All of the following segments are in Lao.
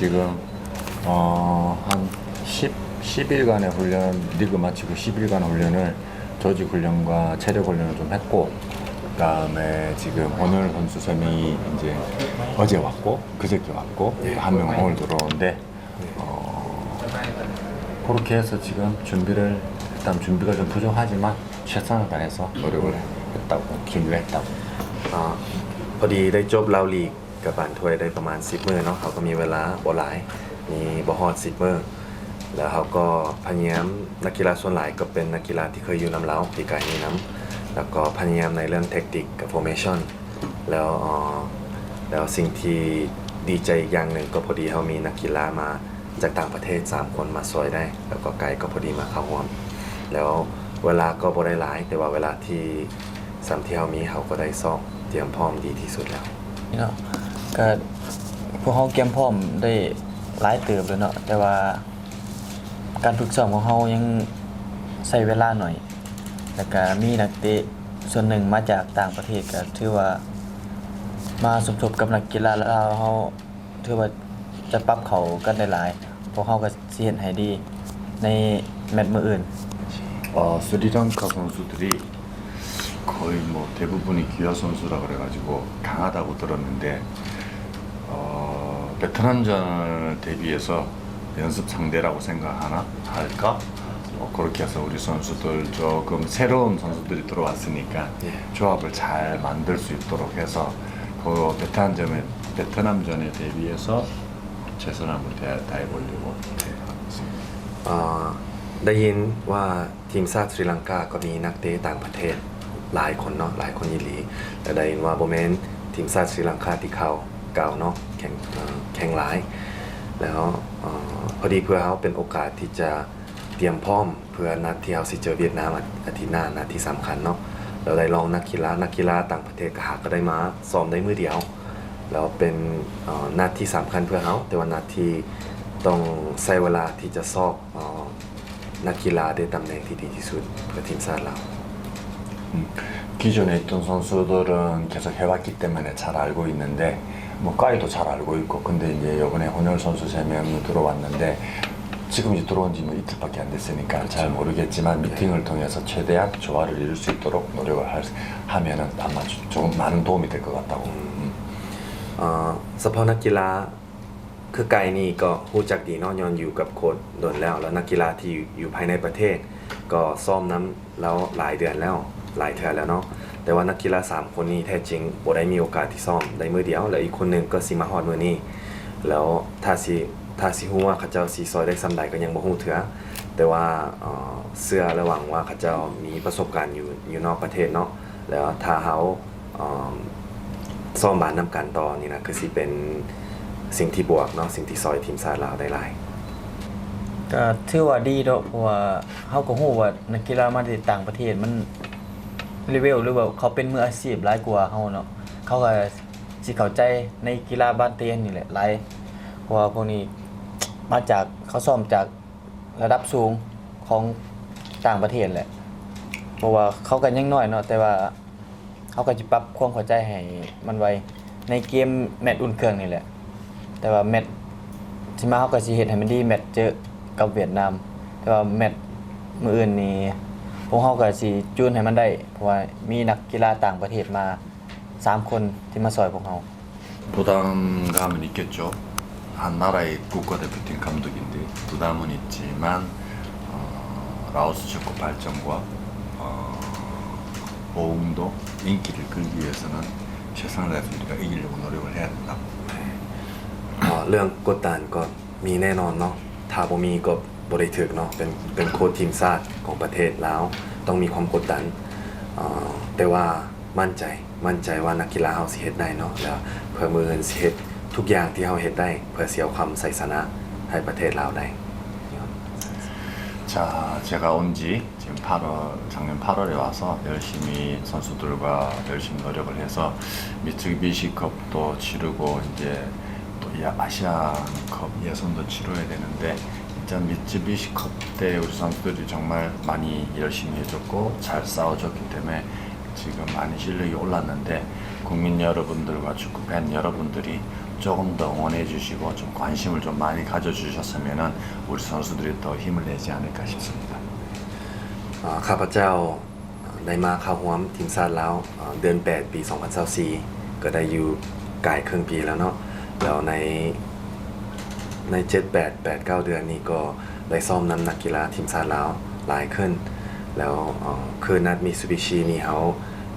지금 어, 한 십, 십 일간의 훈련, 리그 마치고 십 일간 훈련을 조직 훈련과 체력 훈련을 좀 했고, 그다음에 지금 오늘 선수 세 명이 이제 어제 왔고 그저께 왔고 네. 한 명은 오늘 들어오는데 네. 어, 그렇게 해서 지금 준비를 일단 준비가 좀 부족하지만 최선을 다해서 노력을 했다고 준비를 했다고. ອາ ພໍດີໄດ້ຈົບລາວລີກ ກັບບານຖ້ວຍໄດ້ປະມານສິບມື້ເນາະ ເຮົາກໍມີເວລາບໍ່ຫຼາຍ ມີບໍ່ຮອດສິບມື້ ແລ້ວເຮົາກໍພະຍາຍາມ ນັກກິລາສ່ວນຫຼາຍກໍເປັນນັກກິລາທີ່ເຄີຍຢູ່ນຳລາວປີກາຍນີ້ນຳ ແລ້ວກໍພະຍາຍາມໃນເລື່ອງແທັກຕິກກັບຟໍເມຊັນ ແລ້ວ ເອີ ແລ້ວສິ່ງທີ່ດີໃຈອີກຢ່າງໜຶ່ງ ກໍພໍດີເຮົາມີນັກກິລາມາຈາກຕ່າງປະເທດສາມຄົນມາຊ່ວຍໄດ້ ແລ້ວກໍໄກກໍພໍດີມາເຂົ້າຮ່ວມ ແລ້ວເວລາກໍບໍ່ໄດ້ຫຼາຍ ແຕ່ວ່າເວລາທີ່ ສ່ຳທີ່ເຮົາມີ ເຮົາກໍໄດ້ຊອກຕຽມພ້ອມດີທີ່ສຸດແລ້ວ. ເນາະ ກະພວກເຮົາກຽມພ້ອມໄດ້ຫຼາຍເຕີບແລ້ວເນາະ ແຕ່ວ່າການຝຶກຊ້ອມຂອງເຮົາຍັງໃຊ້ເວລາໜ້ອຍ ແລ້ວກະມີນັກເຕະສ່ວນໜຶ່ງມາຈາກຕ່າງປະເທດ ກະຖືວ່າມາສົມທົບກັບນັກກິລາລາວເຮົາ ຖືວ່າຈະປັບເຂົ້າກັນໄດ້ຫຼາຍ ພວກເຮົາກໍຊິເຮັດໃຫ້ດີໃນແມັດມື້ອື່ນ. 어, 스리랑카 선수들이 거의 뭐 대부분이 기아 선수라 그래가지고 강하다고 들었는데, 어, 베트남전을 대비해서 연습 상대라고 생각하나? 할까? 뭐 그렇게 해서 우리 선수들 조금 새로운 선수들이 들어왔으니까 예. 조합을 잘 만들 수 있도록 해서 그 베트남전에, 베트남전에 대비해서 최선을 한번 다, 다해보려고 생각하고 있습니다. ເອີ ໄດ້ຍິນວ່າທີມຊາດສຣີລັງກາກໍມີນັກເຕະຕ່າງປະເທດຫຼາຍຄົນເນາະ ຫຼາຍຄົນອີ່ຫຼີ ແລະ ໄດ້ຍິນວ່າບໍ່ແມ່ນທີມຊາດສຣີລັງກາທີ່ຂ່າວກ່າວເນາະ ແຂງ ເອີ ແຂງຫຼາຍ ແລ້ວ ເອີ ພໍດີເພື່ອເຮົາເປັນໂອກາດທີ່ຈະຕຽມພ້ອມເພື່ອນັດທີ່ເຮົາຊິເຈີຫວຽດນາມ ອາ ອາທິດໜ້າ ນັດທີ່ສຳຄັນເນາະ ແລ້ວໄດ້ລອງນັກກິລາ ນັກກິລາຕ່າງປະເທດກໍຫາກໍໄດ້ມາຊ້ອມໄດ້ມື້ດຽວ ແລ້ວເປັນ ເອີ ນັດທີ່ສຳຄັນເພື່ອເຮົາ ແຕ່ວ່ານັດທີ່ຕ້ອງໃຊ້ເວລາທີ່ຈະຊອກ ເອີ ນັກກິລາໄດ້ຕຳແໜ່ງທີ່ດີທີ່ສຸດເພື່ອທີມຊາດລາວ. 음, 기존에 있던 선수들은 계속 해왔기 때문에 잘 알고 있는데, 뭐, 까이도 잘 알고 있고, 근데 이제 요번에 혼혈 선수 세 명이 들어왔는데, 지금 이제 들어온 지 뭐 이틀밖에 안 됐으니까 잘 그렇죠. 모르겠지만, 네. 미팅을 통해서 최대한 조화를 이룰 수 있도록 노력을 할, 하면은 아마 조-, 조금 많은 도움이 될 것 같다고. 음. ເອີ ສະເພາະນັກກິລາ ຄືໄກນີ້ກໍຮູ້ຈັກດີເນາະ ຍ້ອນຢູ່ກັບໂຄດດົນແລ້ວ ແລ້ວນັກກິລາທີ່ຢູ່ ຢູ່ພາຍໃນປະເທດກໍຊ້ອມນຳລາວຫຼາຍເດືອນແລ້ວ ຫຼາຍເທື່ອແລ້ວເນາະ ແຕ່ວ່ານັກກິລາສາມຄົນນີ້ແທ້ຈິງບໍ່ໄດ້ມີໂອກາດທີ່ຊ້ອມໄດ້ມື້ດຽວ ແລ້ວອີກຄົນໜຶ່ງກໍຊິມາຮອດມື້ນີ້ ແລ້ວຖ້າຊິ ຖ້າຊິຮູ້ວ່າເຂົາເຈົ້າຊິຊ່ອຍໄດ້ສ່ຳໃດກໍຍັງບໍ່ຮູ້ເທື່ອ ແຕ່ວ່າ ເອີ ເຊື່ອ ແລະ ຫວັງວ່າເຂົາເຈົ້າມີປະສົບການຢູ່ ຢູ່ນອກປະເທດເນາະ ແລ້ວຖ້າເຮົາ ເອີ ຊ້ອມບານນຳກັນຕໍ່ນີ້ນະ ຄືຊິເປັນສິ່ງທີ່ບວກເນາະ ສິ່ງທີ່ຊ່ອຍທີມຊາດລາວໄດ້ຫຼາຍ. ກໍຖືວ່າດີເນາະ ເພາະວ່າເຮົາກໍຮູ້ວ່ານັກກິລາມາແຕ່ຕ່າງປະເທດມັນເລເວວ ຫຼືວ່າເຂົາເປັນມືອາຊີບຫຼາຍກວ່າເຮົາເນາະ ເຂົາກໍຊິເຂົ້າໃຈໃນກິລາບານເຕະນີ້ແຫຼະຫຼາຍ ເພາະວ່າພວກນີ້ມາຈາກ ເຂົາຊ້ອມຈາກ ລະດັບສູງຂອງຕ່າງປະເທດແຫຼະ ເພາະວ່າເຂົາກໍຍັງນ້ອຍເນາະ ແຕ່ວ່າເຮົາກໍຈະປັບຄວາມເຂົ້າໃຈໃຫ້ມັນໄວ ໃນເກມແມັດອຸ່ນເຄື່ອງນີ້ແຫຼະ ແຕ່ວ່າແມັດຊິມາເຮົາກໍຊິເຮັດໃຫ້ມັນດີ ແມັດເຈີກັບຫວຽດນາມ ແຕ່ວ່າແມັດມື້ອື່ນນີ້ ພວກເຮົາກໍຊິຈູນໃຫ້ມັນໄດ້ ເພາະວ່າມີນັກກິລາຕ່າງປະເທດມາ ສາມຄົນທີ່ມາຊ່ອຍພວກເຮົາ. 부담감은 있겠죠. 한 나라의 국가대표팀 감독인데 부담은 있지만, 어, 라오스 축구 발전과, 어, 호응도, 인기를 끌기 위해서는 최선을 다해서 우리가 이기려고 노력을 해야 된다. ເອີ ເລື່ອງກົດດັນກໍມີແນ່ນອນເນາະ ຖ້າບໍ່ມີກໍ ບໍ່ໄດ້ຖືກເນາະ ເປັນ ເປັນໂຄດທີມຊາດຂອງປະເທດລາວ ຕ້ອງມີຄວາມກົດດັນ ເອີ ແຕ່ວ່າໝັ້ນໃຈ ໝັ້ນໃຈວ່ານັກກິລາເຮົາຊິເຮັດໄດ້ເນາະ ແລ້ວເພື່ອມື້ອື່ນຊິເຮັດທຸກຢ່າງທີ່ເຮົາເຮັດໄດ້ ເພື່ອຊິເອົາຄຳໄຊຊະນະໃຫ້ປະເທດລາວໄດ້. 자, 제가 온 지 지금 팔월, 작년 팔월 에 와서 열심히 선수들과 열심히 노력을 해서 미쓰비시컵도 치르고 이제 또 이 아시안컵 예선도 치러야 되는데, 이전 미쓰비시컵 때 우리 선수들이 정말 많이 열심히 해줬고 잘 싸워줬기 때문에 지금 많이 실력이 올랐는데, 국민 여러분들과 축구 팬 여러분들이 조금 더 응원해 주시고 좀 관심을 좀 많이 가져주셨으면은 우리 선수들이 더 힘을 내지 않을까 싶습니다. ອາ ຂ້າພະເຈົ້າ ໄດ້ມາເຂົ້າຮ່ວມທີມຊາດລາວ ອາ ເດືອນແປດ ປີສອງພັນຊາວສີ່ ກໍໄດ້ຢູ່ກາຍເຄິ່ງປີແລ້ວເນາະ ແລ້ວໃນ ໃນເຈັດ ແປດ ແປດ ເກົ້າເດືອນນີ້ກໍໄດ້ຊ້ອມນຳນັກກິລາທີມຊາດລາວຫຼາຍຂຶ້ນ ແລ້ວ ອາ ຄືນັດມິດຊູບິຊິນີ້ເຮົາ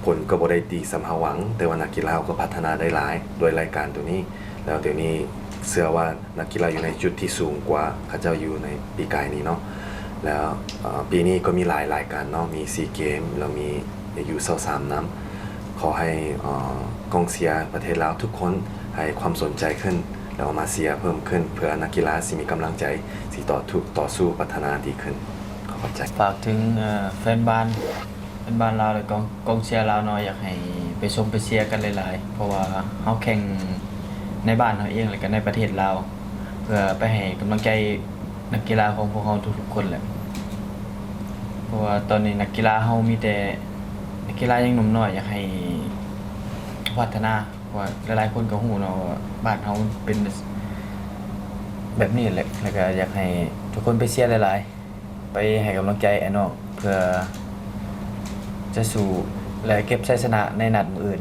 ຜົນກໍບໍ່ໄດ້ດີສ່ຳເຮົາຫວັງ ແຕ່ວ່ານັກກິລາເຮົາກໍພັດທະນາໄດ້ຫຼາຍດ້ວຍລາຍການໂຕນີ້ ແລ້ວດຽວນີ້ເຊື່ອວ່ານັກກິລາຢູ່ໃນຈຸດທີ່ສູງກວ່າເຂົາເຈົ້າຢູ່ໃນປີກາຍນີ້ເນາະ ແລ້ວ ເອີ ປີນີ້ກໍມີຫຼາຍລາຍການເນາະ ມີຊີເກມ ແລ້ວມີອາຍຸຊາວສາມນຳ ຂໍໃຫ້ ເອີ ກອງເຊຍປະເທດລາວທຸກຄົນໃຫ້ຄວາມສົນໃຈຂຶ້ນ ແລ້ວມາເຊຍເພີ່ມຂຶ້ນ ເພື່ອນັກກິລາຊິມີກຳລັງໃຈ ຊິຕໍ່ທຸ- ຕໍ່ສູ້ພັດທະນາດີຂຶ້ນ. ຂໍຂອບໃຈ. ຝາກເຖິງ ເອີ ແຟນບ້ານ ແຟນບ້ານລາວ ແລະ ກອງ- ກອງເຊຍລາວເນາະ ຢາກໃຫ້ໄປຊົມໄປເຊຍກັນຫຼາຍໆ ເພາະວ່າເຮົາແຂ່ງໃນບ້ານເຮົາເອງ ແລະ ກໍໃນປະເທດລາວ ເພື່ອໄປໃຫ້ກຳລັງໃຈນັກກິລາຂອງພວກເຮົາທຸກໆຄົນແຫຼະ ເພາະວ່າຕອນນີ້ນັກກິລາເຮົາມີແຕ່ ນັກກິລາຍັງໜຸ່ມນ້ອຍ ຢາກໃຫ້ພັດທະນາ ເພາະວ່າຫຼາຍໆຄົນກໍຮູ້ເນາະວ່າບ້ານເຮົາມັນເປັນແບບນີ້ແຫຼະ ແລ້ວກໍຢາກໃຫ້ທຸກຄົນໄປເຊຍຫຼາຍໆ ໄປໃຫ້ກຳລັງໃຈອ້າຍນ້ອງ ເພື່ອຈະສູ້ ແລະ ເກັບໄຊຊະນະໃນນັດມື້ອື່ນ.